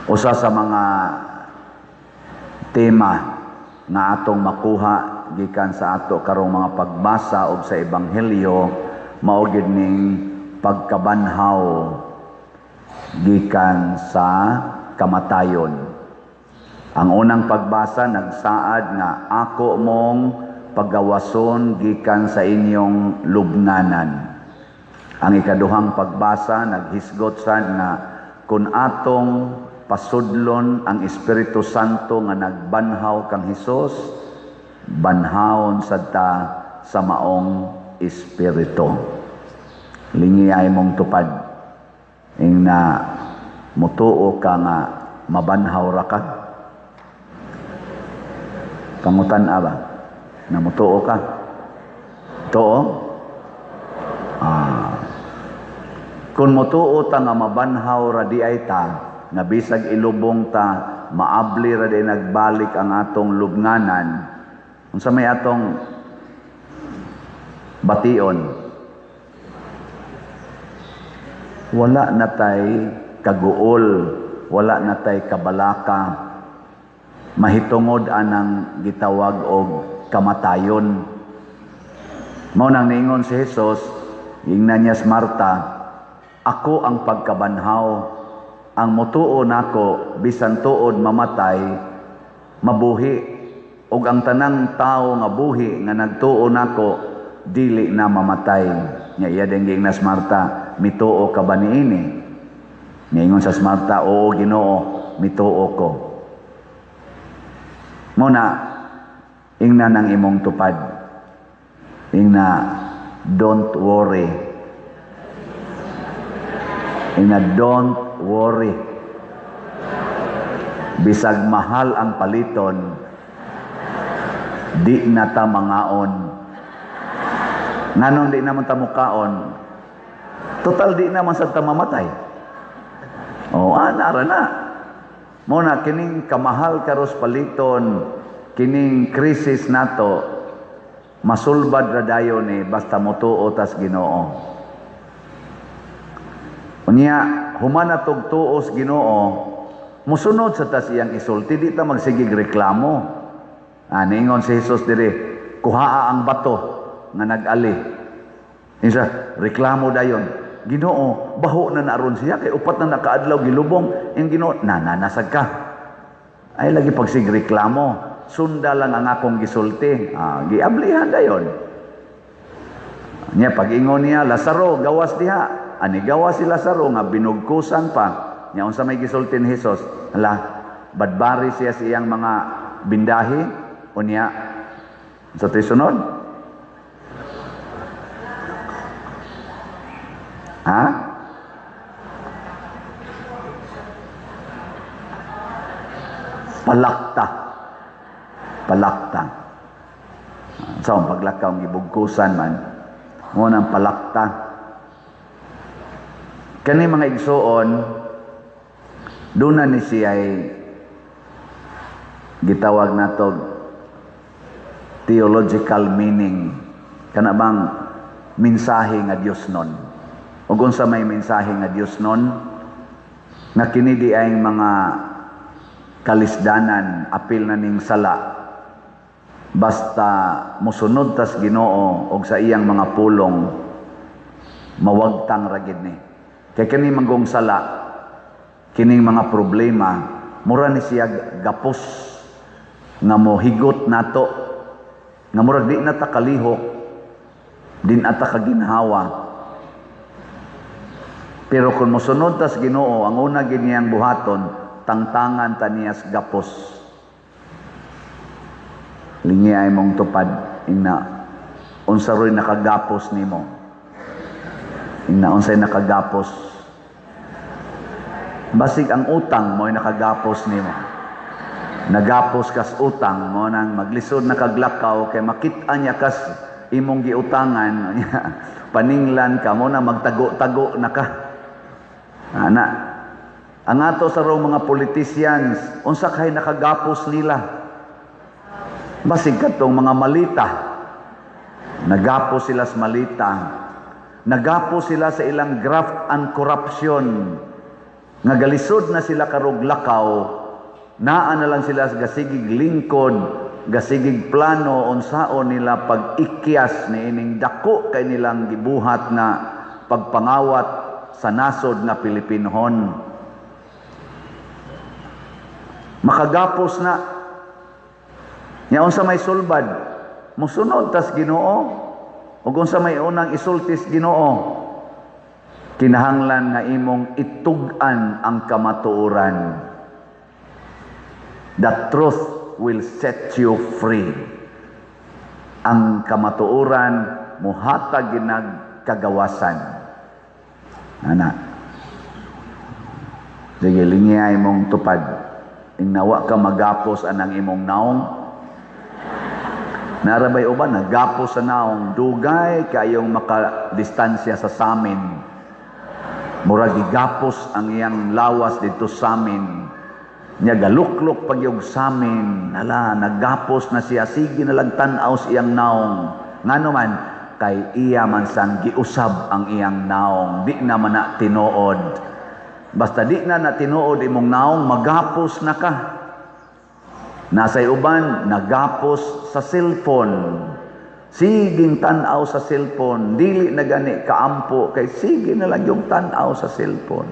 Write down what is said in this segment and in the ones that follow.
Usa sa mga tema nga atong makuha gikan sa ato karong mga pagbasa og sa Ebanghelyo mao gyud ning pagkabanhaw gikan sa kamatayon. Ang unang pagbasa nagsaad nga ako mong paggawason gikan sa inyong lubnganan. Ang ikaduhang pagbasa naghisgot sad nga kun atong pasudlon ang Espiritu Santo nga nagbanhaw kang Hesus, banhawon sad ta sa maong espiritu. Lingi ay mong tupad. Ingna, mutuo ka nga mabanhaw ra ka? Pangutan-a ba? Na mutuo ka? Tuo? Ah. Kung mutuo ta nga mabanhaw ra di ay ta, nga bisag ilubong ta, maabli ra di nagbalik ang atong lubnganan, unsa may atong bation? Wala na tay kaguol, wala na tay kabalaka, mahitungod anang gitawag og kamatayon. Mao nang niingon si Jesus, ingnan niya si Marta, "Ako ang pagkabanhaw, ang mutuo nako bisan tuod mamatay, mabuhi, ug ang tanang tawo nga buhi nga nagtuo nako dili na mamatay." Nya iya din giingnan si Marta, "Mituo ka ba niini?" Niingon sa Marta, "Oo, Ginoo, mituo ko." Mao na ingna ng imong tupad. Ingna, "Don't worry." Ingna, "Don't worry." Bisag mahal ang paliton, di na ta mangaon. Nganong di naman ta mukaon? Total di naman sad ta mamatay. Oh, ana ra na. Mao na kining kamahal karos paliton, kining krisis nato, masulbad ra dayon ni basta motuo tas Ginoo. Unya, human na tog tuos Ginoo, musunod sa tas iyang isulti, di ta magsigig reklamo. Ah, niingon si Jesus diri, "Kuhaa ang bato nga nag-ali." Insa, reklamo dayon. "Ginoo, baho na naron siya kay 4 na nakaadlaw gilubong." Ang Ginoo, "Nananasag ka. Ay lagi pagsig reklamo. Sunda lang ang akong gisulti." Ah, giablihan dayon. Nya pag-ingon niya, "Lazaro, gawas diha." Ani gawas si Lazaro nga binugkusan pa. Nya unsa may gisulti ni Jesus? Hala, badbari siya sa iyang mga bindahi. Unya, sa sunod? Ha? Palakta. Palakta. So, ang paglakaw ng ibugkusan man, ngunang palakta. Kani mga igsuon, doon na ni siya ay gitawag nato theological meaning. Kana bang mensahe nga Dios nun? Ug unsa may mensahe nga Dios nun? Nga kini di ay mga kalisdanan, apil na ning sala. Basta mosunod tas Ginoo og sa iyang mga pulong, mawagtang ra gid ni. Kay kini manggong sala, kining mga problema, mura ni siya gapos nga mohigot nato, nga murag di na ta kalihok, di na ta kaginhawa. Pero kung mosunod tas Ginoo, ang una gid niyang buhaton, tangtangan ta niya sa gapos. Lingi ay mong tupad, ingna, unsa ro'y nakagapos nimo? Ingna, unsay nakagapos? Basig ang utang mo'y nakagapos nimo. Nagapos kas utang mo nang maglisod na kaglakaw kay makit-a niya kas imong giutangan. Paninglan ka mo na magtago-tago na ka. Ana, ang ato sa rong mga politicians, unsa kay nakagapos nila? Basig katong mga malita. Nagapos sila sa malita. Nagapos sila sa ilang graft and corruption. Nga galisod na sila karog lakaw, naa na lang sila sa gasigig lingkod, gasigig plano unsaon nila pag-ikyas ni ining dako kay nilang gibuhat nga pagpangawat sa nasod nga Pilipinohon. Makagapos na. Nya unsa may sulbad, musunod tas Ginoo, ug unsa may unang isultis Ginoo, kinahanglan nga imong itug-an ang kamatuoran. The truth will set you free. Ang kamatuoran muhatag ginag kagawasan. Ana. Sige, lingiyay mong tupad. Ingnawa ka magapos anang imong naong. Narabay uban, nagapos sa naong, dugay kayong makadistansya sa samin. Murag gigapos ang iyang lawas dito samin. Nya galuklok pagyog samin. Hala, nagapos na siya, sige na lang tan-aw sa iyang naong. Ngano man, kay iya man sang giusab ang iyang naong, di na man na tinuod. Basta di na na tinuod imong naong, magapos na ka. Nasay uban, nagapos sa cellphone. Siging tan-aw sa cellphone, dili na gani kaampo kay sige na lang yung tan-aw sa cellphone.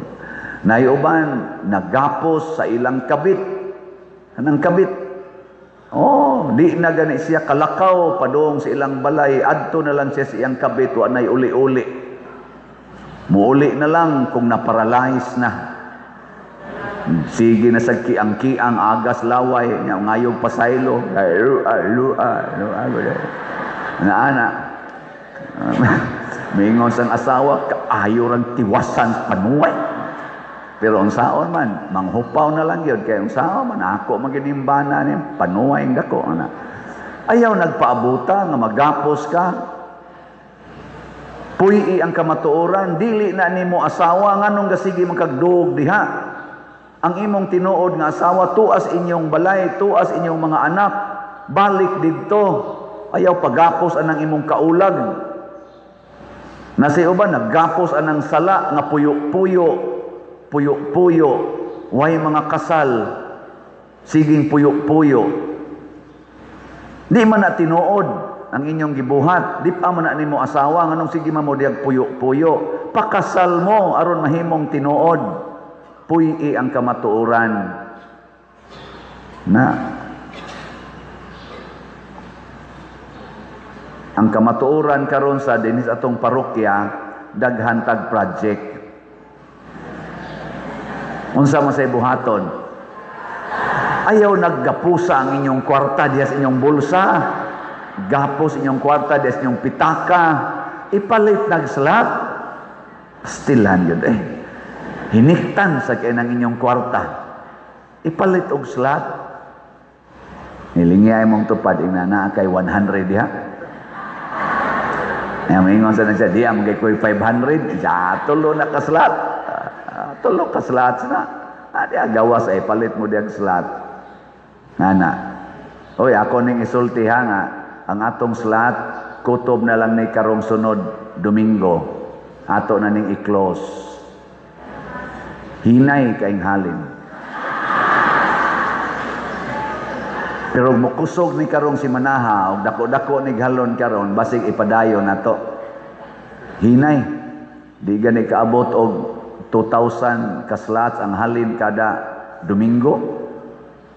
Nay uban, nagapos sa ilang kabit. Anang kabit? Oh, di na gani siya kalakaw padung sa ilang balay, adto na lang siya sa iyang kabit, wa nay uli-uli. Muuli na lang kung naparalyze na. Sige na sa kiang-kiang agas laway, nya ngayog pasaylo. Na ana. Mingon sang asawa, kaayo rang tiwasan panuway. Pero unsaon man, manghupaw na lang yun. Kaya unsaon man, ako maginimbana ni panuway dako ana. Ayaw nagpaabuta nga magapos ka. Puy-i ang kamatuoran, dili na nimo asawa nganong gasigi man kagduog diha. Ang imong tinuod nga asawa tuas inyong balay, tuas inyong mga anak, balik didto. Ayaw pagapos anang imong kaulag. Nasa uban naggapos anang sala nga puyo-puyo, puyo-puyo, way mga kasal, siging puyo-puyo. Di man na tinuod ang inyong gibuhat, di pa man na nimo asawa nganong sige man mo diyag puyo-puyo. Pakasal mo aron mahimong tinuod. Puy-i ang kamatuoran. Na ang kamatuoran karon sa dinis atong parokya, daghan tag project. Unsa man say buhaton? Ayaw naggapusa ang inyong kwarta diha sa inyong bulsa. Gapos inyong kwarta diha sa inyong pitaka. Ipalit nagsalat. Pastilan yun eh. Hiniktan sa kay ng inyong kwarta. Ipalit og slat. Nilingiyay mong tupad, ina na kay 100 diha. Ay, maingon sa na siya, diya, magay ko'y 500. Siya, tulo na kaslat. Tulo kaslat na. Diya, gawas ay palit mo diyang slat. Ana. Oy, ako ning isulti ha nga, ang atong slat, kutob na lang ni karong sunod Domingo. Ato na ning i-close. Hinay kaing halin. Pero mukusog ni karong si Manaha og dako-dako ni galon karon, basig ipadayon nato. Hinay. Di gani kaabot og 2,000 ka slots ang halin kada Domingo.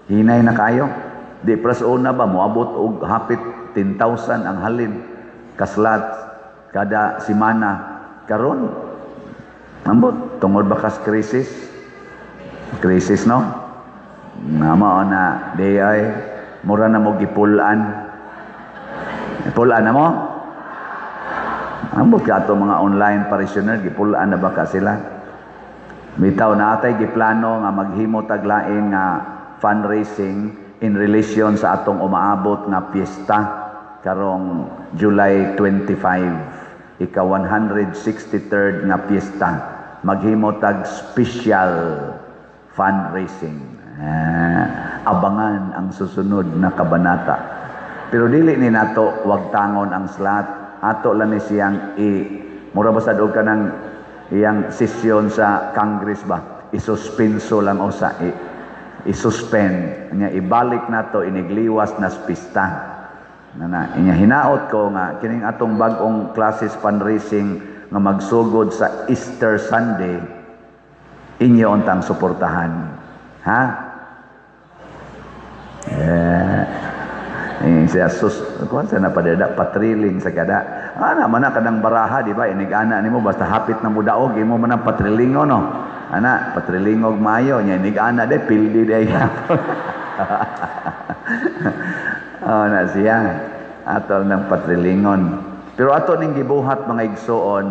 Hinay na kayo. Di pras una ba moabot og hapit 10,000 ang halin ka slots kada semana karon. Ambot tungod ba kas krisis? Krisis no? Nga mao na di ay mura na mo gipulan. Pulan na mo? Ambot ka ato mga online parishioner, gipulan na ba ka sila? Bitaw na atay giplano nga maghimo tag lain nga fundraising in relation sa atong umaabot nga piyesta karong July 25, ika 163rd nga piyesta. Maghimo tag special fundraising. Abangan ang susunod na kabanata. Pero dili ni nato wag tangon ang slot. Ato lang ni siyang i mura ba sad og kanang iyang sesyon sa Congress ba? Isuspenso lang usa, i-suspend nya, ibalik nato inigliwas na pista na na inya. Hinaot ko nga kining atong bag-ong classis fundraising nga magsugod sa Easter Sunday, inyo untang suportahan, ha? Eh, eh siya sus kuan sa na padada patriling sa kada ana man na kanang baraha, di ba? Inig ana nimo, basta hapit na mo daog, imo man ang patrilingo, no? Ana, patrilingog maayo nya, inig ana de pildi de. Oh, na siya ato ng patrilingon. Pero ato ning gibuhat, mga igsoon,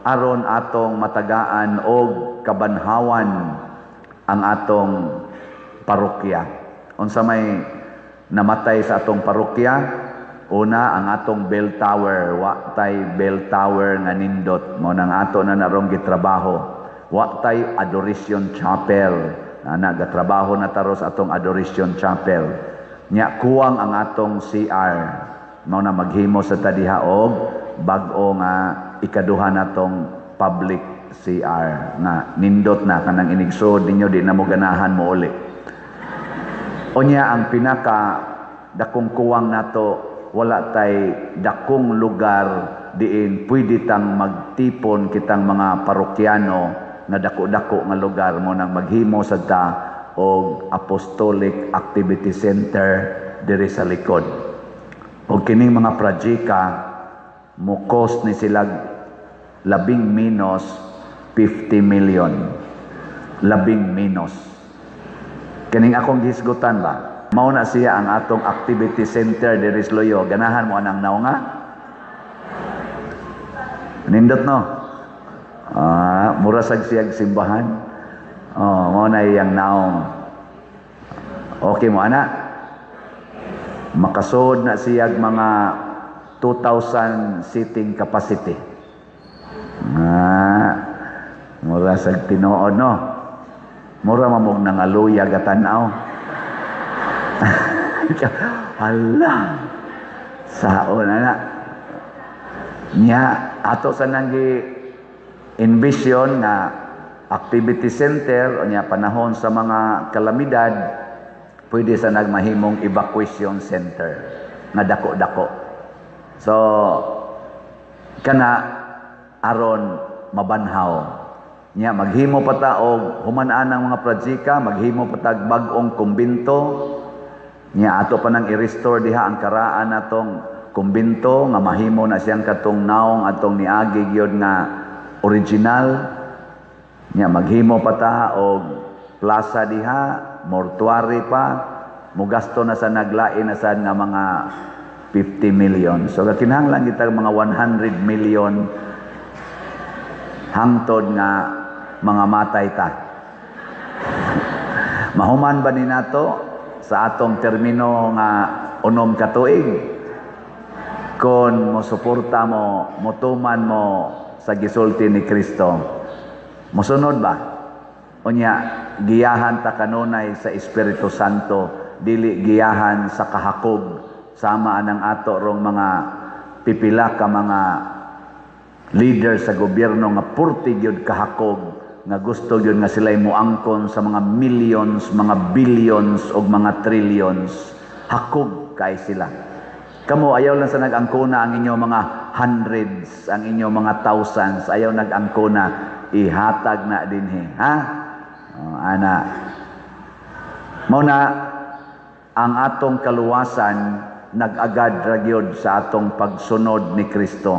aron atong matagaan og kabanhawan ang atong parokya. Unsa may namatay sa atong parokya? Una, ang atong bell tower. Wa tay bell tower nga nindot. Mao nang ato na narong gitrabaho. Wa tay adoration chapel. Ana, gatrabaho na taros atong adoration chapel. Nya kuwang ang atong CR. Mao na maghimo sa tadiha og bag-o nga ikaduha natong public CR nga nindot na kanang inigsod ninyo, di na mo ganahan mo uli. Unya, ang pinaka dakong kuwang nato, wala tay dakong lugar diin pwede tang magtipon kitang mga parokyano nga dako-dako nga lugar. Mao nang maghimo sad ta og Apostolic Activity Center diri sa likod. Og kining mga projeka mo cost ni sila labing menos 50 million. Labing menos. Kining akong gihisgutan ba? Mao na siya ang atong activity center diri sa Luyo. Ganahan mo anang naong nga? Nindot, no? Ah, mura sad siyag simbahan. Oh, mao na iyang naong. Okay mo ana? Makasod na siyag mga 2,000 seating capacity. Ah, mura sa tinuod, no? Mura mamog nangaluya gatanaw. Hala. Saon na na. Nya ato sa nanggi envision na activity center o nya panahon sa mga kalamidad, pwede sa nagmahimong evacuation center nga dako-dako. So kana aron mabanhaw. Nya maghimo pa ta og human-an ang mga projeka, maghimo pa tag bag-ong kumbinto. Nya ato pa nang i-restore diha ang karaan natong kumbinto nga mahimo na siyang katong naong atong niagi gyud nga original. Nya maghimo pa ta og plaza diha, mortuary pa, mugasto na sa naglain na sad nga mga 50 million. So kinahanglan kita mga 100 million hangtod nga mga matay ta. Mahuman ba ni nato sa atong termino nga 6 ka tuig? Kon mo suporta mo, motuman mo sa gisulti ni Kristo, mosunod ba? Unya, giyahan ta kanunay sa Espiritu Santo, dili giyahan sa kahakog sama anang ato rong mga pipila ka mga leader sa gobyerno nga purti gyud kahakog, nga gusto gyud nga sila'y moangkon sa mga millions, mga billions ug mga trillions. Hakog kay sila. Kamo, ayaw lang sa nag-angkona ang inyong mga hundreds, ang inyong mga thousands, ayaw nag-angkona, ihatag na dinhi, ha? Oh, ana. Mao na ang atong kaluwasan nag-agad ra gyud sa atong pagsunod ni Kristo.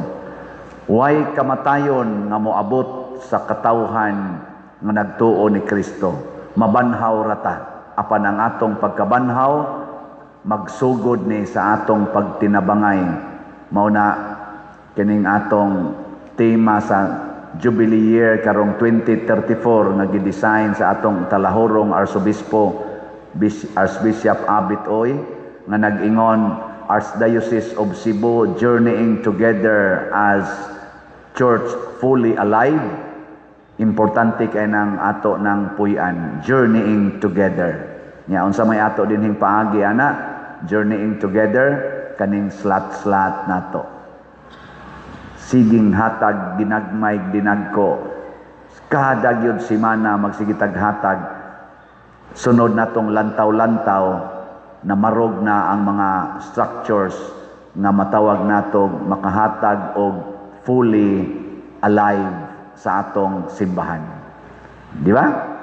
Way kamatayon nga moabot sa katawhan nga nagtuo ni Kristo. Mabanhaw ra ta. Apan ang atong pagkabanhaw magsugod ni sa atong pagtinabangay. Mao na kining atong tema sa Jubilee Year karong 2034 nga gidesign sa atong talahurong Arsobispo, Archbishop Abit Oy, nga nag-ingon, "Archdiocese of Cebu journeying together as Church fully alive." Importante kay nang ato ng puy-an, journeying together. Nya unsa may ato dinhing paagi ana journeying together? Kaning slat-slat nato. Siging hatag ginagmay dinagko. Kada gyud simana magsige tag hatag, sunod natong lantaw-lantaw na marog na ang mga structures nga matawag nato makahatag og fully alive sa atong simbahan. Di ba?